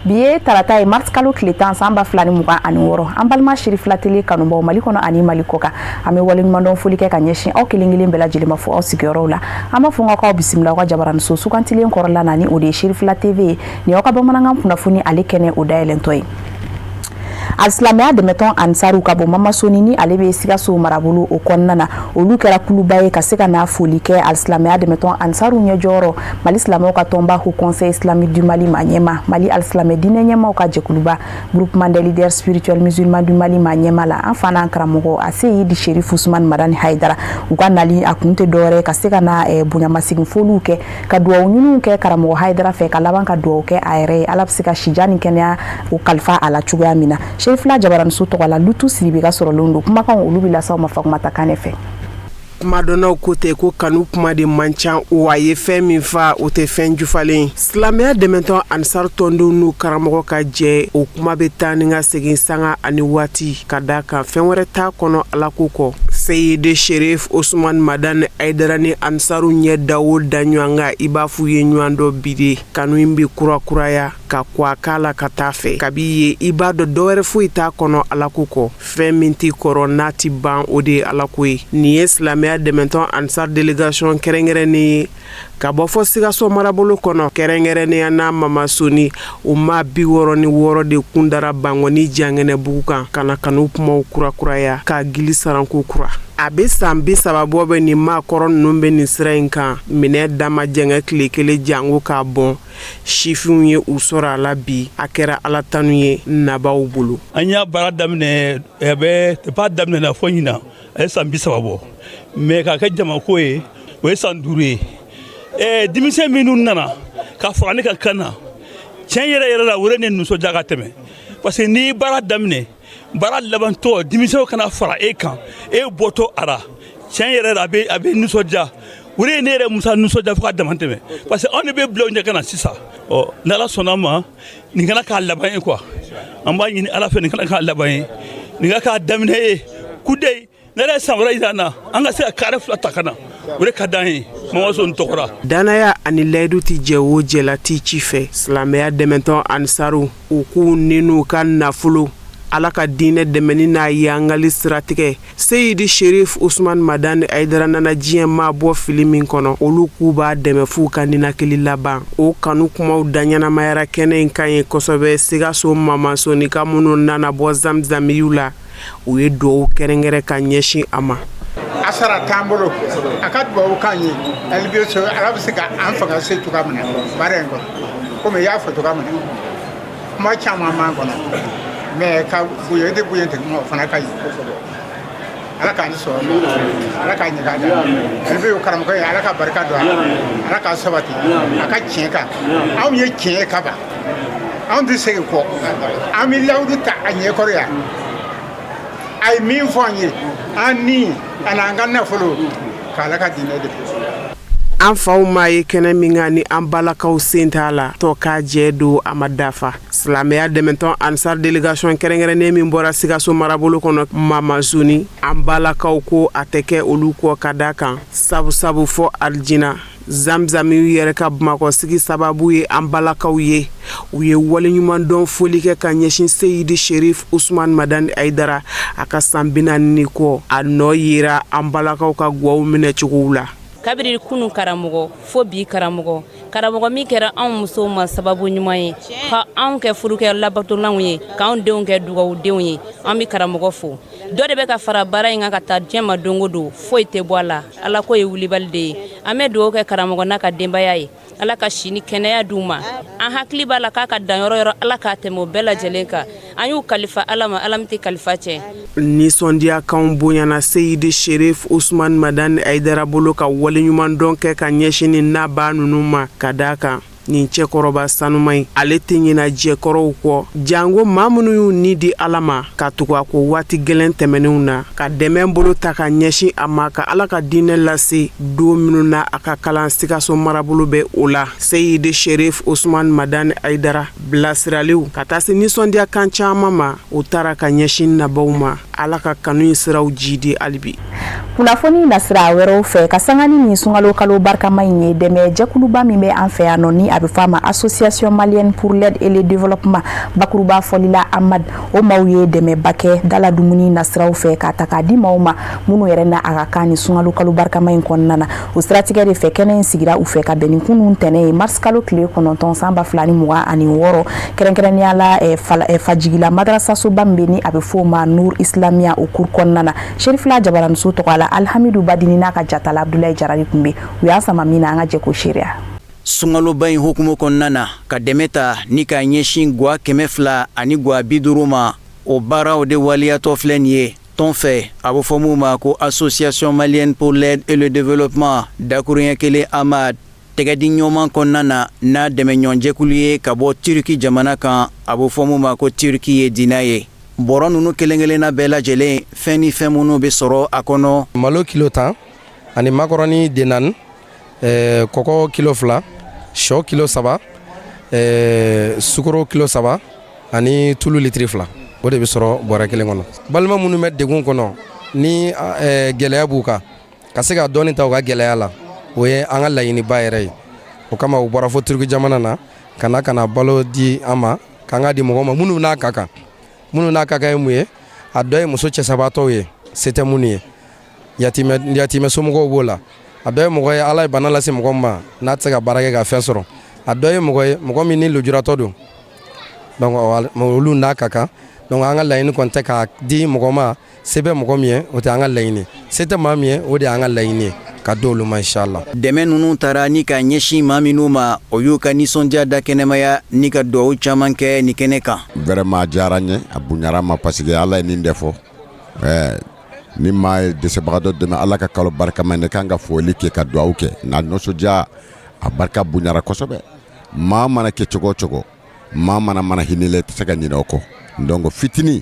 Bi ye tarata ye, mars kalo tile 10, san 2026. An balima Cherifla Télé kanubaw, Mali kɔnɔ ani Mali kɔ kan, an bɛ waleɲumandɔn foli kɛ ka ɲɛsin aw kelen kelen bɛɛ lajɛlen ma fo aw sigiyɔrɔw la. An b'a fɔ k'aw bisimila aw ka jabaraniso sugantilen kɔrɔla na, ni o de ye Cherifla TV ye. Nin y'aw ka bamanankan kunnafoni ale kɛnɛ o dayɛlɛntɔ ye. Alisilamɛya dɛmɛtɔn Ansaru ka bɔ Mamasoni, ni ale bɛ Sikaso marabolo o kɔnɔna na, olu kɛra kuluba ye ka se ka na foli kɛ alisilamɛya dɛmɛtɔn Ansaru ɲɛjɔyɔrɔ, Mali silamɛw ka tɔnba Haut Conseil islamique du Mali ma ɲɛma, Mali alisilamɛ diinɛ ɲɛmaw ka jɛkuluba Groupement des leaders spirituels musulmans du Mali ma ɲɛma la, an fa n'an karamɔgɔ Aseyidi Sherif Usman Madani Hayidara. U ka nali a kun tɛ dɔwɛrɛ ka se ka na bonyamasegin foliw kɛ, ka duwawu ɲiniw kɛ karamɔgɔ Hayidara fɛ, ka laban ka duwawu kɛ a yɛrɛ ye, Ala bɛ se ka sijan ni kɛnɛya o kalifa a la cogoya min na. Cherifla jabaraniso tɔgɔ la, Lutu Siribe ka sɔrɔlenw don. Kumakanw olu bɛ lase aw ma Fatumata Kanɛ fɛ. Kumadɔnnaw ko tɛ ko kanu kuma de man ca wa, ye fɛn min fa, o tɛ fɛn jufalen. Silamɛya dɛmɛtɔn Ansar tɔndenw n'u karamɔgɔ ka jɛ, o kuma bɛ taa ni ka segin sanga ani waati, ka da kan fɛn wɛrɛ t'a kɔnɔ Ala ko kɔ. Seyidi Sherif Osman Madani Hayidara ni Ansaru ɲɛ da o da ɲɔgɔn kan, i b'a f'u ye ɲɔgɔn dɔn bi de. Kanu in bɛ kurakuraya ka kɔ a k'a la ka taa fɛ. Kabi ye, i b'a dɔn dɔwɛrɛ foyi t'a kɔnɔ Ala ko kɔ. Fɛn min tɛ kɔrɔ, n'a tɛ ban, o de ye Ala ko ye. Nin ye silamɛya dɛmɛtɔn Ansar délégation kɛrɛnkɛrɛnnen ye ka bɔ fɔ Sikaso marabolo kɔnɔ, kɛrɛnkɛrɛnnenya n'a Mamasoni. U maa 66 de kun dara Bankɔni Jankɛnɛbugu kan ka na kanu kumaw kurakuraya k'a gili saranko kura. A bɛ san 30 bɔ bɛ nin maa kɔrɔ ninnu bɛ nin sira in kan. Minɛ dama jɛngɛ tile kelen jango k'a bɔn. Sifinw ye u sɔrɔ a la bi, a kɛra Ala tanu ye nabaw bolo. An y'a baara daminɛ, a bɛ ba daminɛ na fɔ ɲinan, a ye san 30 bɔ, mais k'a kɛ jamako ye, o ye san 5 ye. Denmisɛn minnu nana ka fara ne ka kan na, tiɲɛ yɛrɛ yɛrɛ la, o ne nisɔndiya ka tɛmɛ, parce que n'i ye baara daminɛ, baara labantɔ, denmisɛnw kana fara e kan, e bɔtɔ a la, tiɲɛ yɛrɛ la, a bɛ nisɔndiya. O de ye ne yɛrɛ Musa nisɔndiya fo ka dama tɛmɛ, parce que anw de bɛ bila ɲɛ ka na sisan. Ɔ, n'Ala sɔnna ma, nin kana k'a laban ye quoi. An b'a ɲini Ala fɛ, nin kana k'a laban ye, nin ka k'a daminɛ ye kudayi. Ne yɛrɛ, san wɛrɛ yira na, an ka se ka carré fila ta ka na, o de ka d'an ye Mamaso tɔgɔra. Danaya ani layidu tɛ jɛ o jɛla tɛ ci fɛ. Silamɛya dɛmɛtɔn Ansaru, u k'u ni n'u ka nafolo Ala ka diinɛ dɛmɛni n'a yangali siratigɛ. Seyidi Sherif Usman Madani Hayidara nana diɲɛ maa bɔ fili min kɔnɔ, olu k'u b'a dɛmɛ f'u ka ninakili laban. O kanu kumaw da ɲɛnamayara kɛnɛ in kan ye kosɛbɛ. Sikaso Mamasonika minnu nana bɔ Zamzamiyu la, u ye dugawu kɛrɛnkɛrɛn ka ɲɛsin a ma. A sara t'an bolo, a ka dugawu k'an ye hali Ala bɛ se ka an fanga se cogoya min na baara in kɔnɔ. Komi i y'a fɔ cogoya min na, kuma caman b'an kɔnɔ, mais ka bonya tɛ bonya tɛ, o fana ka ɲi. Ala k'an sɔrɔ, Ala k'a ɲɛ k'a d'a ale bɛ karamɔgɔ ye. Ala ka barika don a la, Ala k'a sabati a ka tiɲɛ kan. Anw ye tiɲɛ ye kaban, anw tɛ segin kɔ. An bɛ layidu ta a ɲɛkɔrɔ yan, a ye min fɔ an ye, an ni a n'an ka nafolo k'Ala ka diinɛ de fɛ. An faw maa ye kɛnɛ min kan, ni an balakaw sen t'a la, tɔ k'a jɛ don a ma dafa. Silamɛya dɛmɛtɔn Ansar délégation kɛrɛnkɛrɛnnen min bɔra Sikaso marabolo kɔnɔ Mamasoni, an balakaw ko a tɛ kɛ olu kɔ, ka da kan sabu sabu fɔ alijina Zamzamiw yɛrɛ ka Bamakɔ sigi sababu ye an balakaw ye. U ye waleɲumandɔn foli kɛ ka ɲɛsin Seyidi Sherif Usman Madani Hayidara. A ka san 40 ni kɔ, a nɔ yera an balakaw ka gwaw minɛcogow la. Kabiri kunun karamɔgɔ fo bi karamɔgɔ, karamɔgɔ min kɛra anw musow ma sababu ɲuman ye ka anw kɛ furukɛ labatolanw ye, k'anw denw kɛ dugawu ye, an bɛ karamɔgɔ fo. Dɔ de bɛ ka fara baara in kan ka taa diɲɛ ma don o don, foyi tɛ bɔ a la. Ala ko ye wulibali de ye. An bɛ dugawu kɛ karamɔgɔ n'a ka denbaya ye, Ala ka sini kɛnɛya di u ma. An hakili b'a la k'a ka dan yɔrɔ yɔrɔ, Ala k'a tɛmɛ o bɛɛ lajɛlen kan. An y'u kalifa Ala ma, Ala min tɛ kalifa cɛ. Nisɔndiyakanw bonyana Seyidi Sherif Usman Madani Hayidara bolo ka waleɲumandɔn kɛ ka ɲɛsin nin nabaa ninnu ma, ka da kan nin cɛkɔrɔba sanuma in, ale tɛ ɲina jɛkɔrɔw kɔ, jango maa minnu y'u ni di Ala ma ka tugu a ko waati gɛlɛn tɛmɛnenw na, ka dɛmɛ bolo ta ka ɲɛsin a ma ka Ala ka diinɛ lase don minnu na a ka kalan Sikaso marabolo bɛ o la. Seyidi Sherif Usman Madani Hayidara bilasiraliw ka taa se nisɔndiya kan caman ma, o taara ka ɲɛsin nabaw ma. Ala ka kanu in siraw jidi hali bi. Kunnafoni nasira wɛrɛw fɛ, ka sanga ni nin sunkalo kalo barikama in ye, dɛmɛ jɛkuluba min bɛ an fɛ yan nɔ ni a a bɛ fɔ a ma Association malienne pour l'aide et le développement, bakuruba fɔli la AMAD, o maaw ye dɛmɛba kɛ dala dumuni nasiraw fɛ k'a ta k'a di maaw ma minnu yɛrɛ na a ka kan ni sunkalo kalo barikama in kɔnɔna na. O siratigɛ de fɛ, kɛnɛ in sigira u fɛ ka bɛn ni kunun tɛnɛ ye, mars kalo tile 9 san 2026, kɛrɛnkɛrɛnnenya la Fajigila madrasasoba min bɛ ni a bɛ fɔ o ma Nur Islamiya, o cour kɔnɔna na. Serifila Jabaraniso tɔgɔ la, Alhamidu Badini n'a ka jatala Abdulayi Jara tun bɛ u y'a sama min na, an ka jɛ k'o seereya. Sunkaloba in hukumu kɔnɔna na, ka dɛmɛ ta ni k'a ɲɛsin gwa 200 ani gwa 50 ma, o baaraw de waleyatɔ filɛ nin ye tɔn fɛ, a bɛ fɔ mun ma ko Association malienne pour l'aide et le développement, dakuruɲɛ kelen AMAD, tɛgɛdi ɲɔgɔn kɔnɔna na n'a dɛmɛɲɔgɔnjɛkulu ye ka bɔ Turiki jamana kan, a bɛ fɔ mun ma ko Turiki ye diinɛ ye. Bɔrɔ ninnu kelen-kelenna bɛɛ lajɛlen, fɛn ni fɛn minnu bɛ sɔrɔ a kɔnɔ: Malo kilo 10 ani makɔrɔni den 4, kɔkɔ kilo 2, sɔ kilo 3, sukaro kilo 3 ani tulu litiri 2, o de bɛ sɔrɔ bɔrɛ kelen kɔnɔ. Balima minnu bɛ degun kɔnɔ ni gɛlɛya b'u kan, ka se ka dɔɔni ta u ka gɛlɛya la, o ye an ka laɲiniba yɛrɛ ye. O kama u bɔra fo Turuki jamana na ka na balo di an ma, k'an ka di mɔgɔw ma minnu n'a ka kan. Minnu n'a ka kan ye mun ye? A dɔ ye muso cɛsabaatɔw ye, se tɛ minnu ye, yatimɛ, yatimɛ somɔgɔw b'o la. A dɔ ye mɔgɔ ye, Ala ye bana lase mɔgɔ min ma n'a tɛ se ka baara kɛ ka fɛn sɔrɔ. A dɔ ye mɔgɔ ye, mɔgɔ min ni lujuratɔ don. Donc olu n'a ka kan. Donc an ka laɲini kɔni tɛ k'a di mɔgɔ ma se bɛ mɔgɔ min ye, o tɛ an ka laɲini. Se tɛ maa min ye, o de y'an ka laɲini ye, ka di olu ma, inshallah. Dɛmɛ ninnu taara ni ka ɲɛsin maa minnu ma, o y'u ka nisɔndiya da kɛnɛmaya ni ka duwawu caman kɛ nin kɛnɛ kan. Vraiment, a diyara n ye, a bonyara ma, parce que Ala ye nin de fɔ ɛɛ ni maa ye dɛsɛbagatɔ dɛmɛ Ala ka kalo barikama, ne kan ka foli kɛ ka duwawu kɛ nka nisɔndiya a barika bonyara kosɛbɛ. Maa mana kɛ cogo o cogo, maa mana hinɛ la, i tɛ se ka ɲinɛ o kɔ. Donc fitinin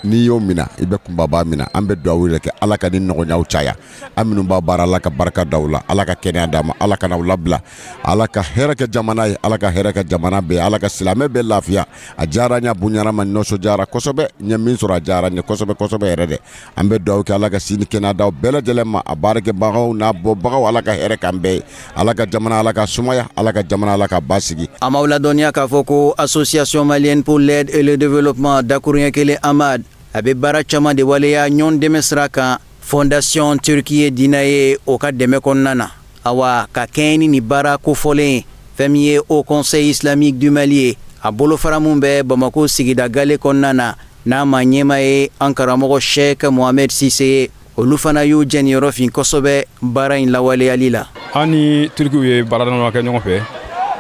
n'i y'o mina, i bɛ kunbaba mina. An bɛ duwawu de kɛ, Ala ka ni nɔgɔyaw caya. An minnu b'a baara, Ala ka barika da u la, Ala ka kɛnɛya d'a ma, Ala ka n'aw labila, Ala ka hɛrɛ kɛ jamana ye, Ala ka hɛrɛ kɛ jamana bɛɛ, Ala ka silamɛ bɛɛ lafiya. A diyara n ye, a bonyara ma, nisɔndiyara kosɛbɛ. N ye min sɔrɔ, a diyara n ye kosɛbɛ kosɛbɛ yɛrɛ de. An bɛ duwawu kɛ, Ala ka si ni kɛnɛya d'aw bɛɛ lajɛlen ma, a baarakɛbagaw n'a bɔbagaw. Ala ka hɛrɛ k'an bɛɛ ye. Ala ka jamana, Ala ka sumaya, Ala ka jamana, Ala ka basigi. An b'aw ladɔnniya k'a fɔ ko Association malienne pour l'aide et le développement, dakuruɲɛ kelen AMAD, a bɛ baara caman de waleya ɲɔgɔn dɛmɛ sira kan, Fondation Turki ye diinɛ ye, o ka dɛmɛ kɔnɔna na. Awa, ka kɛɲɛ ni nin baara kofɔlen, fɛn min ye Haut Conseil islamique du Mali ye, a bolofara mun bɛ Bamako sigida gale kɔnɔna na, n'a ma ɲɛma ye an karamɔgɔ Sheikh Mohamed Sise ye, olu fana y'u jɛniyɔrɔ fin kosɛbɛ baara in lawaleyali la. An ni Turikiw ye baara dama kɛ ɲɔgɔn fɛ,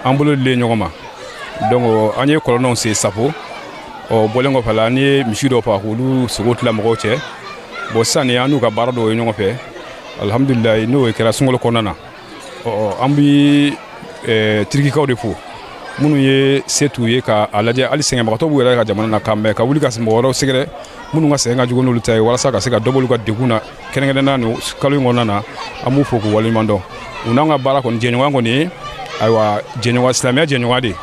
an bolo dilen ɲɔgɔn ma. Donc an ye kɔlɔnw sen sapo ɔ bɔlen kɔfɛ la, an ye misi dɔw faga k'olu sogo tila mɔgɔw cɛ. Bon, sisan nin, an n'u ka baara dɔw ye ɲɔgɔn fɛ, alhamdulilayi, n'o kɛra sunkalo kɔnɔna na. Ɔ an bi Turikikaw de fo, minnu ye se t'u ye k'a lajɛ hali sɛgɛnbagatɔ b'u yɛrɛ ka jamana na, ka mɛ ka wuli ka mɔgɔ wɛrɛw sɛgɛrɛ minnu ka sɛgɛn ka jugu n'olu ta ye, walasa ka se ka dɔ b'olu ka degun na, kɛrɛnkɛrɛnnenya nin kalo in kɔnɔna na. An b'u fo k'u waleɲuman dɔn. U n'an ka baara kɔni jɛɲɔgɔnya kɔni ye, ayiwa, jɛɲɔgɔn silamɛya jɛɲɔgɔnya de.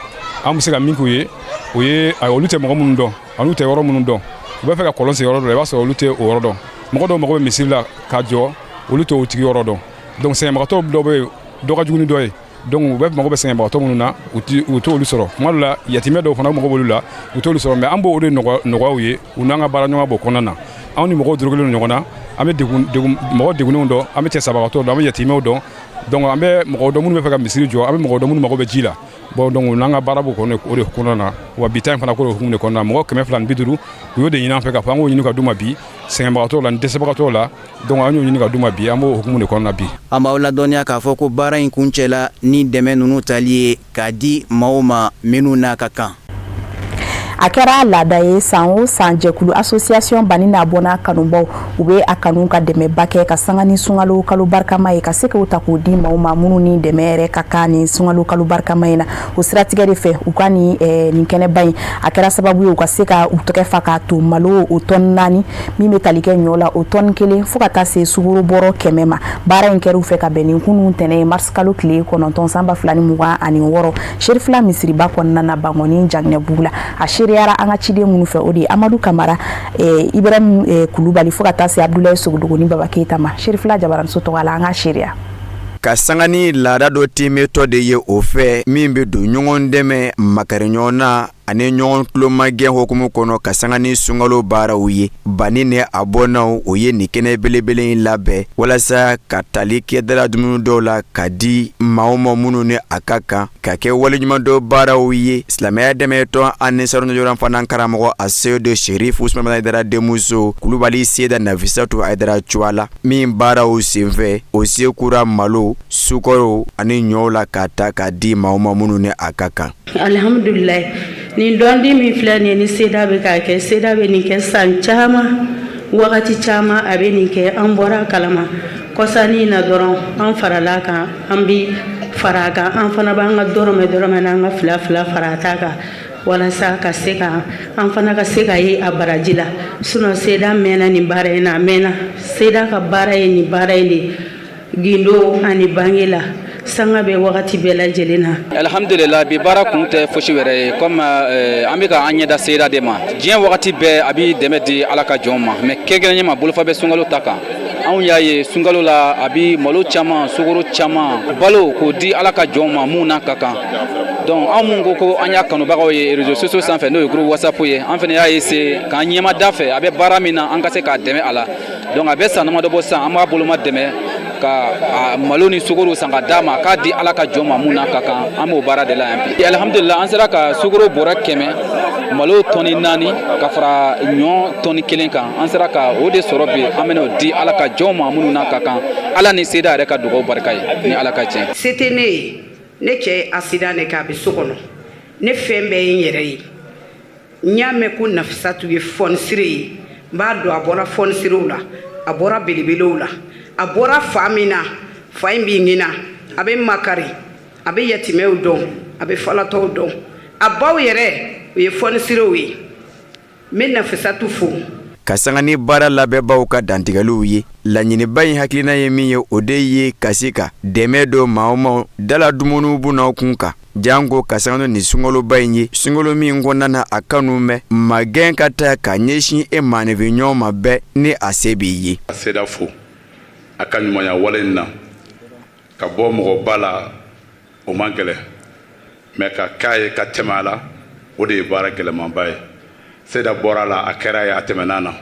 An bɛ se ka min k'u ye, o ye ayiwa, olu tɛ mɔgɔ minnu dɔn ani u tɛ yɔrɔ minnu dɔn, u b'a fɛ ka kɔlɔn sen yɔrɔ dɔ la, i b'a sɔrɔ olu tɛ o yɔrɔ dɔn. Mɔgɔ dɔw mago bɛ misiri la ka jɔ, olu tɛ o tigi yɔrɔ dɔn. Donc sɛgɛnbagatɔ dɔw bɛ yen, dɔ ka jugu ni dɔ ye. Donc u bɛ mago bɛ sɛgɛnbagatɔ minnu na, u t'olu sɔrɔ. Tuma dɔ la, yatimɛ dɔw fana mago b'olu la, u t'olu sɔrɔ. Mais an b'o de nɔgɔya u ye. U n'an ka baara ɲɔgɔn b'o kɔnɔna na. Anw ni mɔgɔw dorogelen don ɲɔgɔn na. An bɛ degun mɔgɔ degunnenw dɔn, an bɛ cɛ sabagatɔw dɔn, an bɛ yatimɛw dɔn. Donc an bɛ mɔgɔw dɔn minnu bɛ fɛ ka misiri jɔ, an bɛ mɔgɔw dɔn minnu mago bɛ ji la. Bon, donc n'an ka baara b'o kɔnɔ, o de kɔnɔna na. Wa bi ta in fana, k'o de hukumu de kɔnɔna na, mɔgɔ 250, u y'o de ɲini an fɛ k'a fɔ an k'o ɲini ka d'u ma bi, sɛgɛnbagatɔw la ni dɛsɛbagatɔw la. Donc an y'o ɲini ka d'u ma bi, an b'o hukumu de kɔnɔna bi. An b'aw ladɔnniya k'a fɔ ko baara in kuncɛla ni dɛmɛ ninnu tali ye k'a di maaw ma minnu n'a ka kan. A kɛra laada ye, san o san, jɛkulu Association Bani n'a bɔnna kanubaw, u bɛ a kanu ka dɛmɛba kɛ ka sanga ni sunkalo kalo barikama ye, ka se k'o ta k'o di maaw ma minnu ni dɛmɛ yɛrɛ ka kan ni sunkalo kalo barikama in na. O siratigɛ de fɛ, u ka nin kɛnɛba in, a kɛra sababu ye u ka se ka u tɛgɛ fa k'a to malo o tɔni 4, min bɛ tali kɛ ɲɔ la o tɔni 1, fo ka taa se sukaro bɔrɔ 100 ma. Baara in kɛra u fɛ ka bɛn ni kunun tɛnɛ ye, mars kalo tile 9 san 2026, Serifila misiriba kɔnɔna na, Bankɔni Jaginɛbugu la. A seereyara an ka ciden minnu fɛ, o de ye Amadu Kamara, Ibrahim Kulubali, fo ka taa se Abudulayi Sogodogo ni Baba Keyita ma. Serifila Jabaraniso tɔgɔ la, an ka seereya. Ka sanga ni laada dɔ tiimetɔ de ye o fɛ, min bɛ don ɲɔgɔn dɛmɛ, makari ɲɔgɔn na ani ɲɔgɔn tulomagɛn hukumu kɔnɔ, ka sanga ni sunkalo baaraw ye. Bani ni a bɔnnaw, o ye nin kɛnɛ belebele in labɛn walasa ka tali kɛ dala dumuni dɔw la ka di maaw ma minnu ni a ka kan, ka kɛ waleɲumandɔn baaraw ye. Silamɛya dɛmɛtɔn Anisaru Nujura fana karamɔgɔ Aseyidu Serifu Usumani Hayidara denmuso Kulubali Seyida Nafisatu Hayidara Cuwala min baaraw senfɛ, o sekura malo, sukaro ani ɲɔw la ka ta ka di maaw ma minnu ni a ka kan. Alihamdulilayi, nin dɔndi min filɛ nin ye ni seda bɛ k'a kɛ, seda bɛ nin kɛ san caman, wagati caman a bɛ nin kɛ, an bɔra a kalama kɔsannin na dɔrɔn, an farala kan, an bɛ fara a kan, an fana b'an ka dɔrɔmɛ dɔrɔmɛ n'an ka fila fila fara a ta kan walasa ka se ka an fana ka se ka ye a baraji la. Sinon seda mɛnna nin baara in na, a mɛnna. Seda ka baara ye nin baara in de gindo ani bange la, sanga bɛ wagati bɛɛ lajɛlen na. Alhamdulillah, bi baara kun tɛ fosi wɛrɛ ye comme an bɛ ka an ɲɛda seyida de ma. Diɲɛ wagati bɛɛ a bɛ dɛmɛ di Ala ka jɔnw ma, mais kɛrɛnkɛrɛnnenya ma bolofa bɛ sunkalo ta kan. Anw y'a ye sunkalo la, a bɛ malo caman, sukaro caman, balo k'o di Ala ka jɔnw ma mun n'a ka kan. Donc anw mun ko ko an y'a kanubagaw ye réseaux sociaux sanfɛ, n'o ye groupe WhatsApp ye, an fana y'a essayer k'an ɲɛma da fɛ a bɛ baara min na, an ka se k'a dɛmɛ a la. Donc a bɛ san damadɔ bɔ sisan, an b'a boloma dɛmɛ ka malo ni sukaro san ka d'a ma, k'a di Ala ka jɔn ma mun n'a ka kan. An b'o baara de la yan bi. Alhamdulillah, an sera ka sukaro bɔrɛ 100, malo tɔni 4, ka fara ɲɔ tɔni 1 kan. An sera ka o de sɔrɔ bi, an bɛn'o di Ala ka jɔnw ma minnu n'a ka kan, Ala ni seda yɛrɛ ka dugawu barika ye ni Ala ka jɛn. Se tɛ ne ye, ne cɛ ye accident de kɛ, a bɛ so kɔnɔ, ne fɛn bɛɛ ye n yɛrɛ ye. N y'a mɛn ko Nafisatu ye fɔnisire ye, n b'a dɔn a bɔra fɔnisirew la, a bɔra belebelew la, a bɔra fa min na, fa in b'i ɲina, a bɛ makari, a bɛ yatimɛw dɔn, a bɛ falatɔw dɔn, a baw yɛrɛ u ye fɔnisirew ye. N bɛ Nafisatu fo. Ka sanga ni baara labɛnbaw ka dantigɛliw ye, laɲiniba in hakilina ye min ye, o de ye ka se ka dɛmɛ don maaw ma dala dumuniw bunnaw kun kan, janko ka sanga ni sunkaloba in ye, sunkalo min kɔnɔna na a kanu bɛ magɛn ka taa ka ɲɛsin e maaninfin ɲɔgɔn ma bɛɛ ni a se b'i ye. A seda fo a ka ɲumanya wale in na, ka bɔ mɔgɔba la o man gɛlɛn, mais ka k'a ye ka tɛmɛ a la, o de ye baara gɛlɛmanba ye. Seda bɔra a la, a kɛra ye, a tɛmɛna na.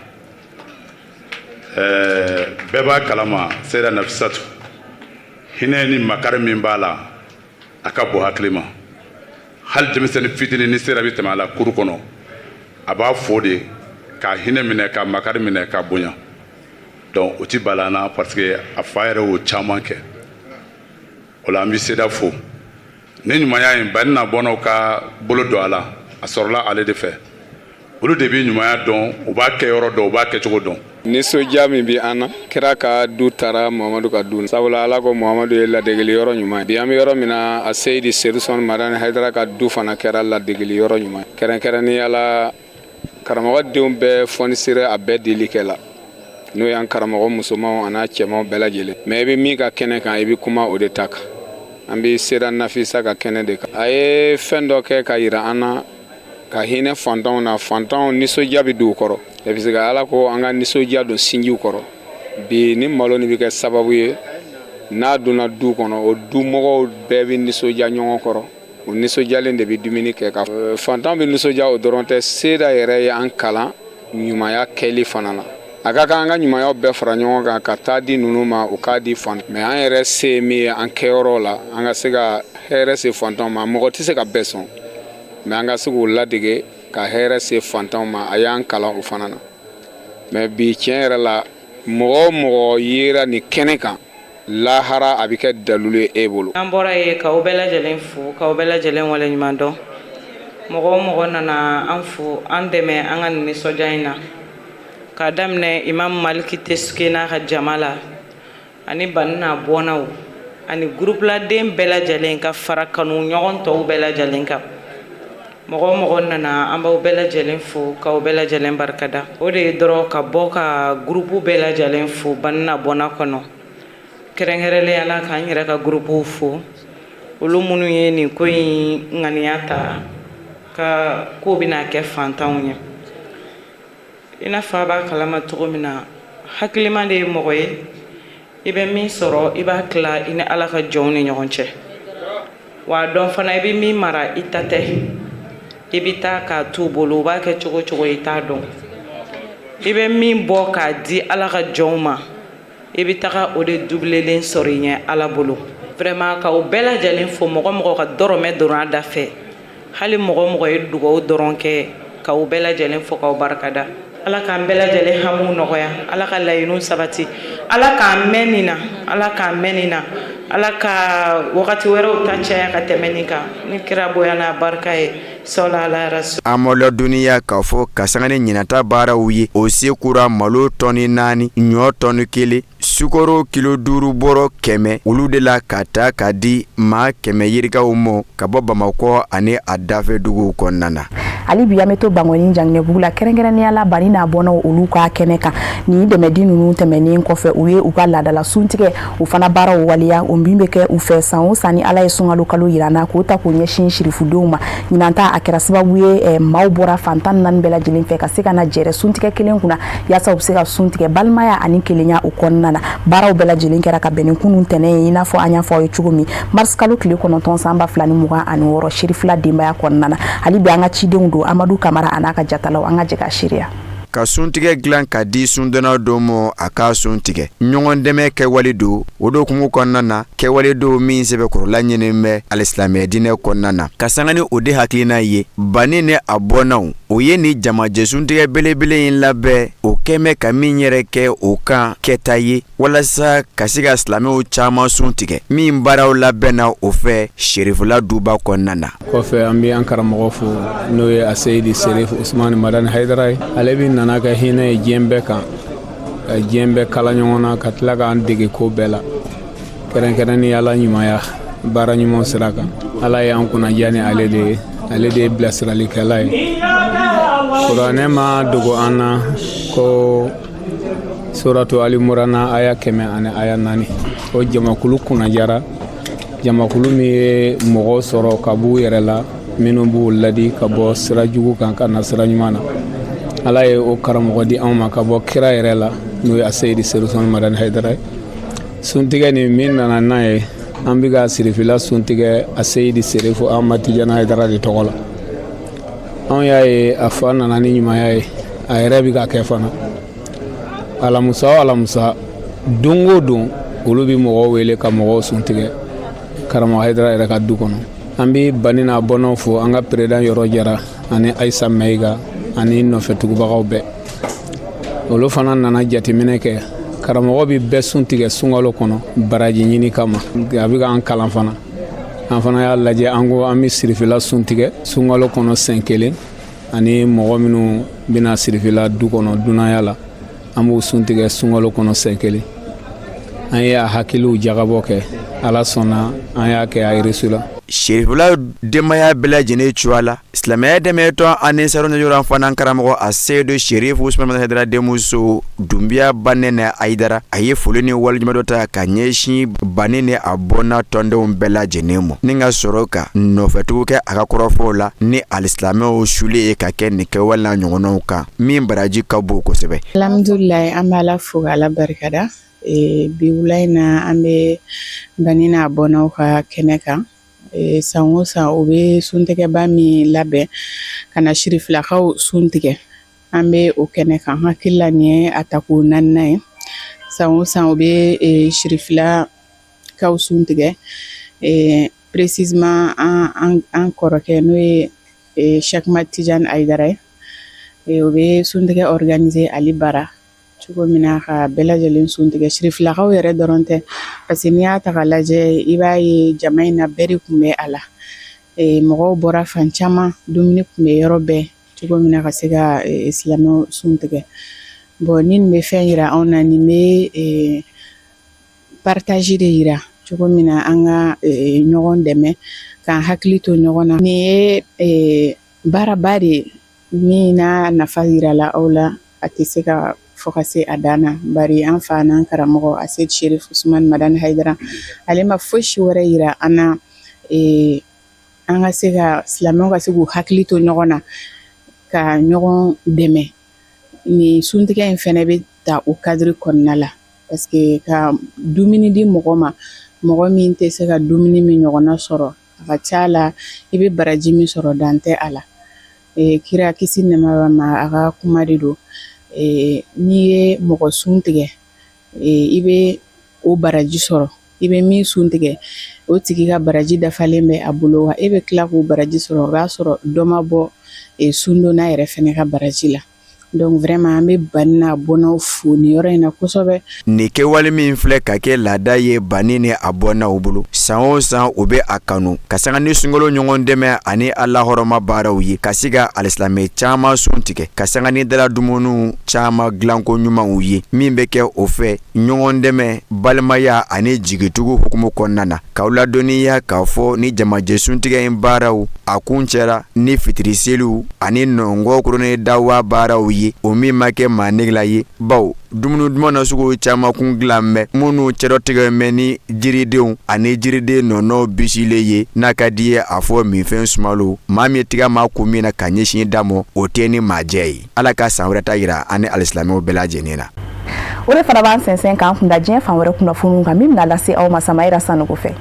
Ɛɛ, bɛɛ b'a kalama Seda Nafisatu hinɛ ni makari min b'a la, a ka bon hakili ma. Hali denmisɛnnin fitinin, ni sera bɛ tɛmɛ a la kuru kɔnɔ, a b'a fo de k'a hinɛ minɛ, ka makari minɛ, ka bonya. Donc o ti bala na, parce que a fa yɛrɛ y'o caman kɛ. O la an bɛ seda fo ni ɲumanya in. Bani n'a bɔnnaw ka bolo don a la, a sɔrɔla ale de fɛ. Olu de bɛ ɲumanya dɔn, u b'a kɛ yɔrɔ dɔn, u b'a kɛcogo dɔn. Nisɔndiya min bɛ an na, kira ka du taara Muhamadu ka du, sabula Ala ko Muhamadu ye ladegeli yɔrɔ ɲuman. Bi an bɛ yɔrɔ min na, a Seyidi Sedu Usumani Madani Hayidara ka du fana kɛra ladegeli yɔrɔ ɲuman, kɛrɛnkɛrɛnnenya la karamɔgɔ denw bɛɛ fɔnisere, a bɛɛ delikɛla, n'o y'an karamɔgɔ musomanw an'a cɛmanw bɛɛ lajɛlen. Mais i bɛ min ka kɛnɛ kan, i bɛ kuma o de ta kan. An bɛ Seyida Nafisa ka kɛnɛ de kan. A ye fɛn dɔ kɛ ka yira an na ka hinɛ fantanw na. Fantanw nisɔndiya bɛ don u kɔrɔ, parce que Ala ko an ka nisɔndiya don sinjiw kɔrɔ. Bi ni malo nin bɛ kɛ sababu ye n'a donna du kɔnɔ, o dumɔgɔw bɛɛ bɛ nisɔndiya ɲɔgɔn kɔrɔ, o nisɔndiyalen de bɛ dumuni kɛ. Ka fantan bɛ nisɔndiya, o dɔrɔn tɛ, Seyida yɛrɛ ye an kalan ɲumanya kɛli fana na. A ka kan an ka ɲumanyaw bɛɛ fara ɲɔgɔn kan ka taa di ninnu ma, u k'a di fan. Mais an yɛrɛ se min ye an kɛyɔrɔ la, an ka se ka hɛrɛ se fantanw ma. Mɔgɔ tɛ se ka bɛɛ sɔn, mais an ka se k'u ladege ka hɛrɛ se fantanw ma. A y'an kalan o fana na. Mais bi tiɲɛ yɛrɛ la, mɔgɔ o mɔgɔ yera nin kɛnɛ kan, lahara a bɛ kɛ dalilu ye e bolo. An bɔra yen k'aw bɛɛ lajɛlen fo, k'aw bɛɛ lajɛlen waleɲuman dɔn. Mɔgɔ o mɔgɔ nana an fo, an dɛmɛ an ka nin nisɔndiya in na, k'a daminɛ Imam Maliki Tesuke n'a ka jama la, ani Bani n'a bɔnnaw, ani gurupuladen bɛɛ lajɛlen, ka fara kanu ɲɔgɔn tɔw bɛɛ lajɛlen kan. Mɔgɔ o mɔgɔ nana, an b'aw bɛɛ lajɛlen fo, k'aw bɛɛ lajɛlen barikada. O de ye dɔrɔn ka bɔ ka gurupu bɛɛ lajɛlen fo Bani n'a bɔnna kɔnɔ, kɛrɛnkɛrɛnnenya la k'an yɛrɛ ka gurupuw fo, olu minnu ye nin ko in ŋaniya ta ka ko bɛna kɛ fantanw ye. I n'a fɔ a b'a kalama cogo min na, hakilima de ye mɔgɔ ye I bɛ min sɔrɔ, i b'a tila i ni Ala ka jɔnw ni ɲɔgɔn cɛ. Wa dɔn fana, i bɛ min mara, i ta tɛ. I bɛ taa k'a t'u bolo, u b'a kɛ cogo cogo, i t'a dɔn. I bɛ min bɔ k'a di Ala ka jɔnw ma, i bɛ taga o de dubilelen sɔrɔ i ɲɛ Ala bolo. Vraiment, k'aw bɛɛ lajɛlen fo, mɔgɔ mɔgɔ ka dɔrɔmɛ donna a da fɛ, hali mɔgɔ mɔgɔ ye dugawu dɔrɔn kɛ, k'aw bɛɛ lajɛlen fo, k'aw barikada. Ala k'an bɛɛ lajɛlen hamiw nɔgɔya, Ala ka laɲiniw sabati, Ala k'an mɛn nin na, Ala k'an mɛn nin na, Ala ka wagati wɛrɛw ta caya ka tɛmɛ nin kan, ni kira bonya n'a barika ye. Sɔla ala rasul. An ma ladɔnniya k'a fɔ ka sanga ni ɲinata baaraw ye, o se kura malo tɔni 4, ɲɔ tɔni 1, sukaro kilo 5 bɔrɔ 100, olu de la ka ta ka di maa 100 yirikaw ma ka bɔ Bamakɔ ani a dafɛ duguw kɔnɔna na. Hali bi an bɛ to Bankɔni Janginɛbugu la, kɛrɛnkɛrɛnnenya la Bani n'a bɔnnaw olu ka kɛnɛ kan. Nin dɛmɛdi ninnu tɛmɛnen kɔfɛ, u ye u ka laadala suntigɛ o fana baaraw waleya, o min bɛ kɛ u fɛ san o san ni Ala ye sunkalo kalo yira an na, k'o ta k'o ɲɛsin sirifudenw ma. Ɲinan ta a kɛra sababu ye maaw bɔra fan 14 bɛɛ lajɛlen fɛ ka se ka na jɛrɛ suntigɛ kelen kunna, yaasa u bɛ se ka sun tigɛ balimaya ani kelenya o kɔnɔna na. Baaraw bɛɛ lajɛlen kɛra ka bɛn ni kunun tɛnɛn ye, i n'a fɔ an y'a fɔ aw ye cogo min, mars kalo tile 9 san 2026, Sirifila denbaya kɔnɔna na. Hali bi an ka cidenw don Amadu Kamara a n'a ka jatalaw, an ka jɛ ka seereya. Ka suntigɛ dilan ka di sundonna dɔ ma a ka sun tigɛ, ɲɔgɔn dɛmɛ kɛwale don. O don hukumu kɔnɔna na, kɛwale don min sɛbɛkɔrɔla ɲini bɛ alisilamɛya diinɛ kɔnɔna na. Ka sanga ni o de hakilina ye, Bani ni a bɔnnaw o ye nin jamajɛ suntigɛ belebele in labɛn, o kɛmɛ ka min yɛrɛ kɛ o kan kɛta ye walasa ka se ka silamɛw caman sun tigɛ, min baaraw labɛnna o fɛ Serifula duba kɔnɔna na. Kɔfɛ, an bɛ an karamɔgɔ fo, n'o ye Aseyidi Serif Usumani Madani Hayidara ye. Ale bɛ nana kɛ hinɛ ye diɲɛ bɛɛ kan, ka diɲɛ bɛɛ kala ɲɔgɔn na, ka tila k'an dege ko bɛɛ la, kɛrɛnkɛrɛnnenya la ɲumanya, baara ɲuman sira kan. Ala ye an kunnadiya ni ale de ye, ale de ye bilasiralikɛla ye. Kuranɛ ma dogo an na ko suratu Alimurana aya 104, o jamakulu kunnadiyara, jamakulu min ye mɔgɔ sɔrɔ ka b'u yɛrɛ la, minnu b'u ladi ka bɔ sira jugu kan ka na sira ɲuman na. Ala ye o karamɔgɔ di anw ma ka bɔ kira yɛrɛ la, n'o ye Aseyidi Serif Usumani Madani Hayidara ye. Suntigɛ nin min nana n'a ye, an bɛ ka Sirifila suntigɛ Aseyidi Serifu Ahmad Tijani Hayidara de tɔgɔ la. Anw y'a ye a fa nana ni ɲumanya ye, a yɛrɛ bɛ ka kɛ fana. Alamusa o alamusa, don o don, olu bɛ mɔgɔw wele ka mɔgɔw suntigɛ karamɔgɔ Hayidara yɛrɛ ka du kɔnɔ. An bɛ Bani n'a bɔnnaw fo, an ka président Yɔrɔ Jara ani Ayisa Mayiga ani nɔfɛtugubagaw bɛɛ. Olu fana nana jateminɛ kɛ, karamɔgɔ bɛ bɛɛ sun tigɛ sunkalo kɔnɔ baraji ɲini kama. A bɛ k'an kalan fana. An fana y'a lajɛ, an ko an bɛ Sirifila sun tigɛ sunkalo kɔnɔ siɲɛ kelen, ani mɔgɔ minnu bɛna Sirifila du kɔnɔ dunanya la, an b'u sun tigɛ sunkalo kɔnɔ siɲɛ kelen. An ye a hakiliw jagabɔ kɛ, Ala sɔnna, an y'a kɛ, a réussi la. Sirifila denbaya bɛɛ lajɛlen cogoya la, silamɛya dɛmɛtɔn Anisaru ɲɔgɔn fana karamɔgɔ Aseyidu Serifu Usumani Hayidara denmuso Dunbiya Banɛnɛ Hayidara, a ye foli ni waleɲumandɔn ta ka ɲɛsin Bani ni a bɔnna tɔndenw bɛɛ lajɛlen ma, ni ka sɔrɔ ka nɔfɛtugu kɛ a ka kɔrɔfɔw la ni alisilamɛw suli ye ka kɛ nin kɛwale n'a ɲɔgɔnnaw kan, min baraji ka bon kosɛbɛ. Alhamdulilayi, an bɛ Ala fo ka Ala barikada. Bi wula in na, an bɛ Bani n'a bɔnnaw ka kɛnɛ kan. San o san, u bɛ suntigɛba min labɛn ka na Sirifilakaw sun tigɛ, an bɛ o kɛnɛ kan. Hakili la, nin ye a tako naaninan ye. San o san, u bɛ Sirifilakaw sun tigɛ, précisément an kɔrɔkɛ, n'o ye Cheikh Ahmad Tidiane Hayidara ye. O bɛ suntigɛ organiser ale bara cogo min na ka bɛɛ lajɛlen sun tigɛ, Sirifilakaw yɛrɛ dɔrɔn tɛ, parce que n'i y'a ta k'a lajɛ, i b'a ye jama in na, bɛɛ de tun bɛ a la. Mɔgɔw bɔra fan caman, dumuni tun bɛ yɔrɔ bɛɛ cogo min na ka se ka silamɛw sun tigɛ. Bon, ni nin bɛ fɛn yira anw na, nin bɛ partage de yira cogo min na an ka ɲɔgɔn dɛmɛ, k'an hakili to ɲɔgɔn na. Nin ye baaraba de ye min n'a nafa yirala aw la, a tɛ se ka fɔ ka se a dan na. Bari an fa n'an karamɔgɔ Aseyidi Serif Usumani Madani Hayidara, ale ma fosi wɛrɛ yira an na, an ka se ka silamɛw ka se k'u hakili to ɲɔgɔn na, ka ɲɔgɔn dɛmɛ. Nin suntigɛ in fɛnɛ bɛ ta o cadre kɔnɔna la. parce que ka dumuni di mɔgɔ ma, mɔgɔ min tɛ se ka dumuni min ɲɔgɔnna sɔrɔ, a ka ca la i bɛ baraji min sɔrɔ, dan tɛ a la. Kira kisi nɛɛma b'a ma, a ka kuma de don, n'i ye mɔgɔ sun tigɛ, i bɛ o baraji sɔrɔ. I bɛ min sun tigɛ, o tigi ka baraji dafalen bɛ a bolo, wa e bɛ tila k'o baraji sɔrɔ. O b'a sɔrɔ dɔ ma bɔ sundonna yɛrɛ fɛnɛ ka baraji la. Donc vraiment, an bɛ Bani n'a bɔnnaw fo nin yɔrɔ in na kosɛbɛ. Nin kɛwale min filɛ ka kɛ laada ye Bani ni a bɔnnaw bolo, san o san u bɛ a kanu ka sanga ni sunkalo ɲɔgɔn dɛmɛ ani alahɔrɔma baaraw ye, ka se ka alisilamɛ caman sun tigɛ, ka sanga ni dala dumuniw caman dilanko ɲumanw ye min bɛ kɛ o fɛ ɲɔgɔn dɛmɛ, balimaya ani jigitugu hukumu kɔnɔna na. K'aw ladɔnniya k'a fɔ ni jamajɛ suntigɛ in baaraw a kuncɛra ni fitiri seliw ani nɔngɔ kuruni dawa baaraw ye, o min ma kɛ maa negela ye, bawo dumuni duman na sugu caman kun dilan bɛ minnu cɛdɔtigɛ bɛ ni jiridenw ani jiriden nɔnɔ bisilen ye. N'a ka di ye a fɔ minfɛn sumalo, maa min tiga ma kun min na ka ɲɛsin da mɔ, o tɛ ni maajɛ ye. Ala ka san wɛrɛ ta yira an ni alisilamɛw bɛɛ lajɛlen na. O de fana b'an sɛnsɛn k'an kunda diɲɛ fan wɛrɛ kunnafoniw kan, min bɛna lase aw ma Samayira Sanogo fɛ.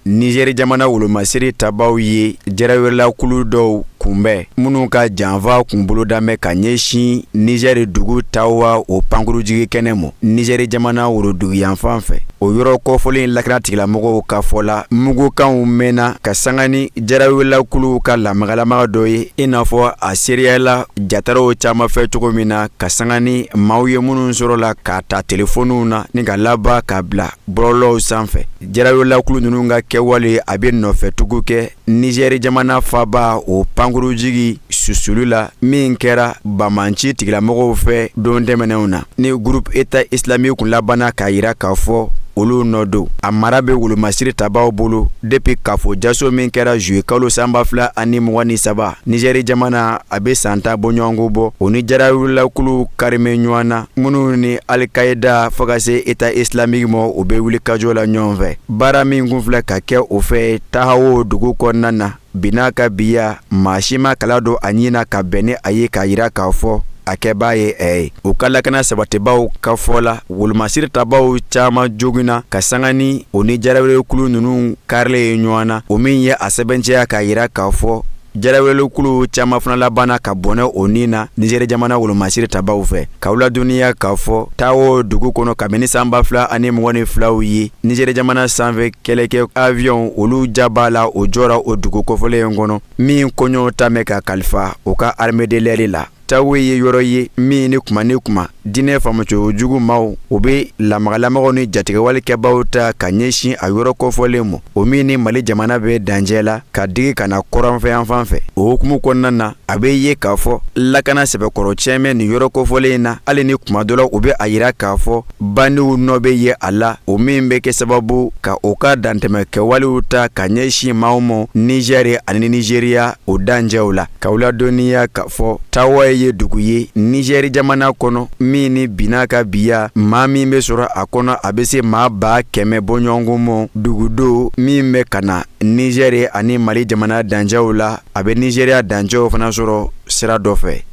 Nizɛri jamana wolomasiri tabaw ye jɛrɛwelelakulu dɔw kunbɛn minnu ka janfa kun boloda bɛ ka ɲɛsin Nizɛri dugu Tawa o pankurujigi kɛnɛ ma Nizɛri jamana woroduguyanfan fɛ. O yɔrɔ kɔfɔlen lakana tigilamɔgɔw ka fɔ la, mugukanw mɛnna ka sanga ni jɛrɛwelelakuluw ka lamagalamaga dɔ ye, i n'a fɔ a seereyala jataraw caman fɛ cogo min na, ka sanga ni maaw ye minnu sɔrɔla k'a ta telefɔniw na ni ka laban ka bila bɔlɔlɔw sanfɛ. Jɛrɛwelelakulu ninnu ka kɛwale a bɛ nɔfɛtugu kɛ Nizɛri jamana faaba o pankurujigi susuli la min kɛra banbaanci tigilamɔgɔw fɛ don tɛmɛnenw na, ni groupe État islamique kun labanna k'a yira k'a fɔ olu nɔ don. A mara bɛ wolomasiri tabaw bolo depuis kafo jaso min kɛra juillet kalo san 2023 Nizɛri jamana, a bɛ san 10 bɔɲɔgɔnko bɔ. O ni jɛrɛwelelakulu karimɛ ɲɔgɔn na minnu ni Al-Qaïda fo ka se État islamique ma, u bɛ wulikajɔ la ɲɔgɔn fɛ. Baara min kun filɛ ka kɛ o fɛ Tahawo dugu kɔnɔna na bi n'a ka biya, maa si ma kala don a ɲin na ka bɛn ni a ye k'a yira k'a fɔ a kɛbaa ye ɛ ye. U ka lakana sabatibaaw ka fɔ la, wolomasiri tabaw caman joginna ka sanga ni o ni jɛrɛwelekulu ninnu karilen ye ɲɔgɔn na, o min ye a sɛbɛntiya k'a yira k'a fɔ jɛrɛwelekulu caman fana labanna ka bɔnɛ o ni na Nizɛri jamana wolomasiri tabaw fɛ. K'aw ladɔnniya k'a fɔ Tawo dugu kɔnɔ kabini san 2022 ye, Nizɛri jamana sanfɛ kɛlɛkɛ avion olu ja b'a la, o jɔra o dugu kofɔlen in kɔnɔ min koɲɛw ta mɛn ka kalifa o ka armée de l'air la. Tawo ye yɔrɔ ye min ni kuma ni kuma diinɛ faamucogo jugu maaw u bɛ lamagalamaga ni jatigɛwalekɛbaw ta ka ɲɛsin a yɔrɔ kofɔlen ma, o min ni Mali jamana bɛ dancɛ la ka digi ka na kɔrɔnfɛyanfan fɛ. O hukumu kɔnɔna na, a bɛ ye k'a fɔ lakana sɛbɛkɔrɔ cɛmɛ nin yɔrɔ kofɔlen in na, hali ni kuma dɔ la u bɛ a yira k'a fɔ bandiw nɔ bɛ ye a la, o min bɛ kɛ sababu ka u ka dantɛmɛ kɛwalew ta ka ɲɛsin maaw ma Nizɛri ani Nizeriya o dancɛw la. K'aw ladɔnniya k'a fɔ Tawa ye dugu ye Nizɛri jamana kɔnɔ min ni bi n'a ka biya maa min bɛ sɔrɔ a kɔnɔ, a bɛ se maa 100,000 bɔɲɔgɔnko ma. Dugu don min bɛ ka na Nizɛri ani Mali jamana dancɛw la, a bɛ Nizeriya dancɛw fana sɔrɔ sira dɔ fɛ.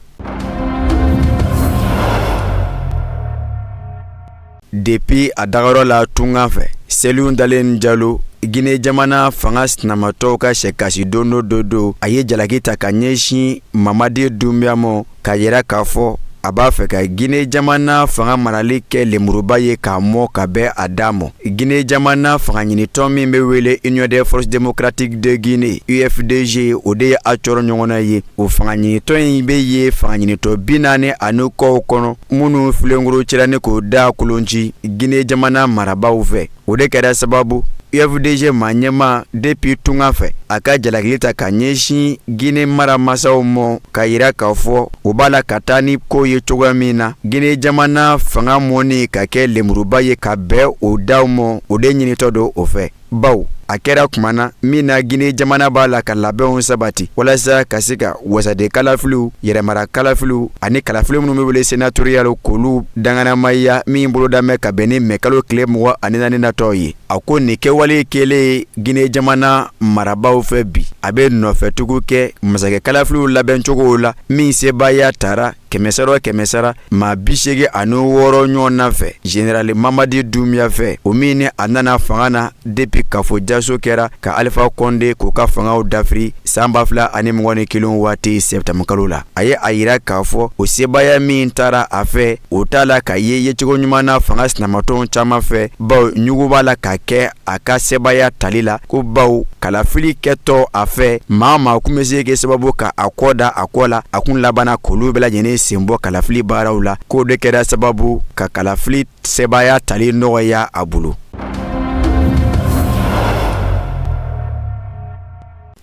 Depuis a dagayɔrɔ la tunga fɛ, Selu Dalen Jalo, Gine jamana fanga sinamatɔw ka sɛkasi don dɔ don, a ye jalaki ta ka ɲɛsin Mamadi Dunbiya ma k'a yira k'a fɔ a b'a fɛ ka Gine jamana fanga marali kɛ lemuruba ye k'a mɔ ka bɛn a da ma. Gine jamana fanga ɲinitɔn min bɛ wele Union des forces démocratiques de Guinée, UFDG, o de ye a cɔrɔ ɲɔgɔn na ye. O fanga ɲinitɔn in bɛ ye fanga ɲinitɔn 40 ni kɔw kɔnɔ minnu filenkoro cira ni k'o da kolonci Gine jamana marabaaw fɛ. O de kɛra sababu UFDG maa ɲɛmaa depuis tunga fɛ, a ka jalakili ta ka ɲɛsin Gine mara masaw ma k'a yira k'a fɔ u b'a la ka taa ni ko ye cogoya min na, Gine jamana fanga mɔni ka kɛ lemuruba ye ka bɛn o daw ma, o de ɲinitɔ don o fɛ, baw a kɛra kuma na min na Gine jamana b'a la ka labɛnw sabati walasa ka se ka wasaden kalafiliw, yɛrɛmara kalafiliw ani kalafili minnu bɛ wele sénatorial k'olu danganamaya, min boloda bɛ ka bɛn ni mɛkalo tile 24 natɔ ye. A ko nin kɛwale kɛlen Guinée jamana marabaaw fɛ bi, a bɛ nɔfɛtugu kɛ masakɛ kalafiliw labɛncogo la min sebaaya tara kɛmɛsara o kɛmɛsara maa 86 ɲɔgɔn fɛ général Mamadi Doumbouya fɛ, o min ni a nana fanga na depuis kafo jaso kɛra ka Alpha Condé k'o ka fangaw dafiri san 2021 waati septembre kalo la. A ye a yira k'a fɔ o sebaaya min tara a fɛ, o t'a la ka ye yecogo ɲuman na fanga sinamatɔnw caman fɛ, bawo ɲugu b'a la ka kɛ a ka sebaaya tali la, ko bawo kalafili kɛtɔ a fɛ maa maa kun bɛ se kɛ sababu ka a kɔ da a kɔ la, a kun labanna k'olu bɛɛ lajɛlen sen bɔ kalafili baaraw la, k'o de kɛra sababu ka kalafili sebaaya tali nɔgɔya a bolo.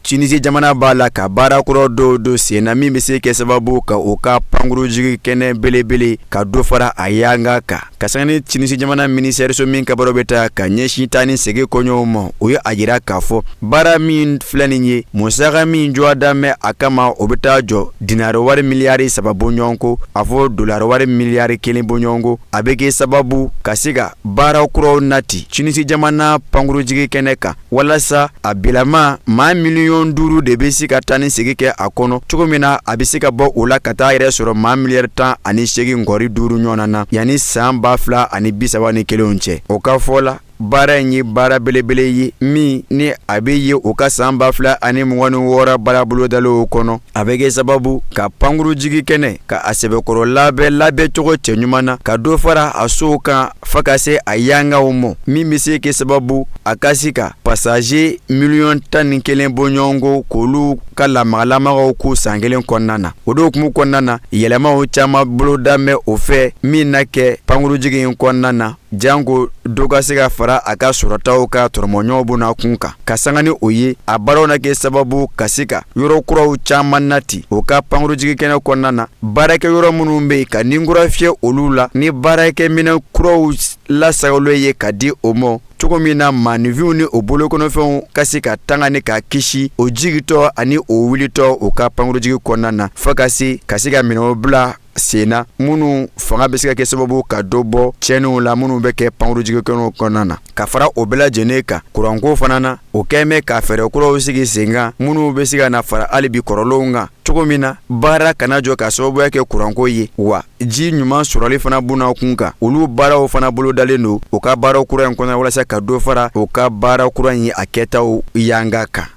Tunisie jamana b'a la ka baara kura dɔw don sen na min bɛ se kɛ sababu ka u ka pankurunjigin kɛnɛ belebele ka dɔ fara a yanga kan. Ka sanga ni Tunisie jamana minisɛriso min ka baara bɛ taa ka ɲɛsin taa ni segin koɲɛw ma, o ye a jira k'a fɔ baara min filɛ nin ye, musaka min jɔ danbɛ a kama, o bɛ taa jɔ dinari wari miliyari 3 bɔɲɔgɔnko, a fɔ dolari wari miliyari 1 bɔɲɔgɔnko. A bɛ kɛ sababu ka se ka baara kuraw nati Tunisie jamana pankurunjigin kɛnɛ kan, walasa a bilama maa miliyɔn 5 de bɛ se ka taa ni segin kɛ a kɔnɔ cogo min na, a bɛ se ka bɔ o la ka taa yɛrɛ sɔrɔ maa miliyari 18.5 ɲɔgɔn na yanni san 2031 cɛ. O ka fɔ la, baara in ye baara belebele ye min ni a bɛ ye u ka san 2026 baara bolodaliw kɔnɔ. A bɛ kɛ sababu ka pankurunjigin kɛnɛ ka a sɛbɛkɔrɔ labɛn labɛncogo cɛɲuman na, ka dɔ fara a sow kan fo ka se a yangaw ma, min bɛ se kɛ sababu a ka se ka passager miliyɔn 11 bɔɲɔgɔnko k'olu ka lamagalamaw k'u san kelen kɔnɔna na. O de hukumu kɔnɔna na, yɛlɛmaw caman boloda bɛ o fɛ min na kɛ pankurunjigin in kɔnɔna na, janko dɔ ka se ka fara a ka sɔrɔtaw ka tɔrɔmɔɲɔgɔn bonna kun kan. Ka sanga ni o ye, a baaraw na kɛ sababu ka se ka yɔrɔ kuraw caman nati o ka pankurunjigin kɛnɛ kɔnɔna na, baarakɛ yɔrɔ minnu bɛ yen ka ninkura fiyɛ olu la ni baarakɛminɛn kuraw lasagolen ye ka di o ma, cogo min na maaninfinw ni o bolokɔnɔfɛnw ka se ka tanga ni ka kisi o jigitɔ ani o wulitɔ u ka pankurunjigin kɔnɔna na, fo ka se ka se ka minɛnw bila sen na minnu fanga bɛ se ka kɛ sababu ka dɔ bɔ tiɲɛniw la minnu bɛ kɛ pankurunjigin kɛnɛw kɔnɔna na. Ka fara o bɛɛ lajɛlen kan, kuranko fana na, o kɛlen bɛ ka fɛɛrɛ kuraw sigi sen kan minnu bɛ se ka na fara hali bi kɔrɔlenw kan, cogo min na baara kana jɔ ka sababuya kɛ kuranko ye, wa ji ɲuman sɔrɔli fana b'u kun kan. Olu baaraw fana bolodalen don u ka baara kura in kɔnɔ walasa ka dɔ fara u ka baara kura in a kɛtaw yanga kan.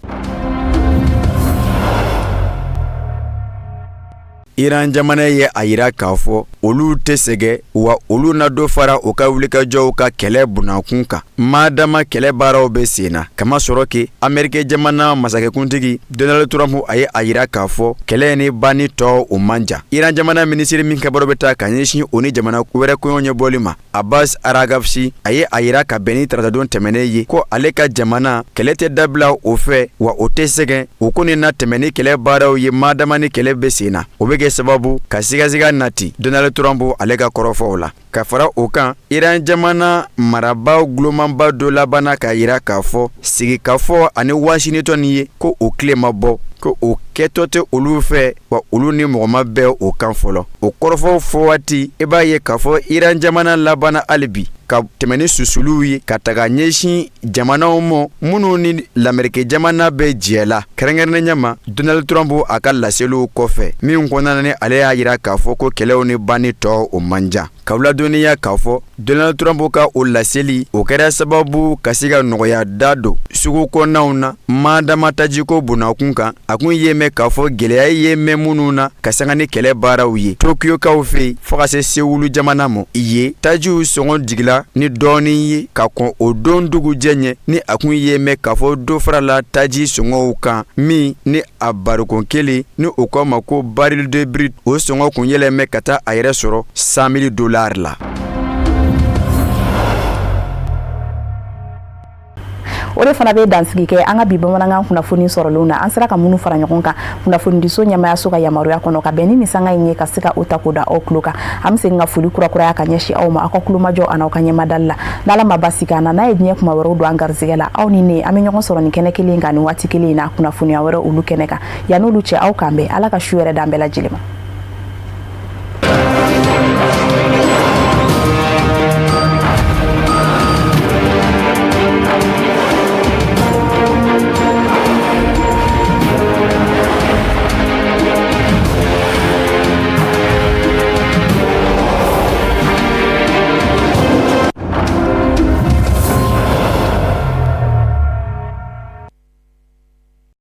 Iran jamana ye a yira k'a fɔ olu tɛ sɛgɛn, wa olu na dɔ fara u ka wulikajɔw ka kɛlɛ bunakun kan madama kɛlɛ baaraw bɛ sen na. Kamasɔrɔ kɛ Ameriki jamana masakɛkuntigi Donald Trump a ye a yira k'a fɔ kɛlɛ ni banni tɔ o man jan. Iran jamana minisiri min ka baara bɛ taa ka ɲɛsin o ni jamana wɛrɛ koɲɛw ɲɛbɔli ma, Abbas Araghchi, a ye a yira ka bɛn ni taratadon tɛmɛnen ye ko ale ka jamana kɛlɛ tɛ dabila o fɛ, wa o tɛ sɛgɛn, o kɔni na tɛmɛ ni kɛlɛ baaraw ye madama ni kɛlɛ bɛ sen na. O bɛ kɛ sababu ka sigasiga nati Donald Trump ale ka kɔrɔfɔw la. Ka fara o kan, Iran jamana marabaa gulonmanba dɔ labanna k'a yira k'a fɔ sigikafɔ ani Washington ye ko o tile ma bɔ, ko o kɛtɔ tɛ olu fɛ, wa olu ni mɔgɔ ma bɛn o kan fɔlɔ. O kɔrɔfɔ fɔ waati, i b'a ye k'a fɔ Iran jamana labanna hali bi ka tɛmɛ ni susuliw ye ka taga ɲɛsin jamanaw ma minnu ni Lameriki jamana bɛ jɛ la, kɛrɛnkɛrɛnnenya ma Donald Trump a ka laseliw kɔfɛ min kɔnɔna ni ale y'a yira k'a fɔ ko kɛlɛw ni banni tɔ o man jan. K'aw ladɔnniya k'a fɔ Donald Trump ka o laseli o kɛra sababu ka se ka nɔgɔya da don sugu kɔnɔnaw na madama tajiko bunakun kan. A kun ye mɛn k'a fɔ gɛlɛya ye mɛn minnu na ka sanga ni kɛlɛ baaraw ye Tokiyokaw fɛ yen fo ka se Sewulu jamana ma yen, tajiw sɔngɔ jigila ni dɔɔnin ye ka kɔn o don dugujɛ ɲɛ, ni a kun ye mɛn k'a fɔ dɔ farala taji sɔngɔw kan min ni a barikon kelen ni o k'a ma ko baril de brut, o sɔngɔ kun yɛlɛmɛ ka taa a yɛrɛ sɔrɔ 100 000 dollars la. O de fana bɛ dansigi kɛ an ka bi bamanankan kunnafoni sɔrɔlenw na, an sera ka minnu fara ɲɔgɔn kan kunnafonidiso ɲɛmaayaso ka yamaruya kɔnɔ ka bɛn ni nin sanga in ye ka se ka o ta k'o da aw tulo kan. An bɛ segin ka foli kurakuraya ka ɲɛsin aw ma aw ka tulomajɔ an'aw ka ɲɛmadali la. N'Ala ma basi k'an na, n'a ye diɲɛ kuma wɛrɛw don an garisɛgɛ la, aw ni ne an bɛ ɲɔgɔn sɔrɔ nin kɛnɛ kelen kan nin waati kelen in na kunnafoniya wɛrɛ olu kɛnɛ kan. Yan'olu cɛ, aw k'an bɛn. Ala ka su hɛrɛ d'an bɛɛ lajɛlen ma.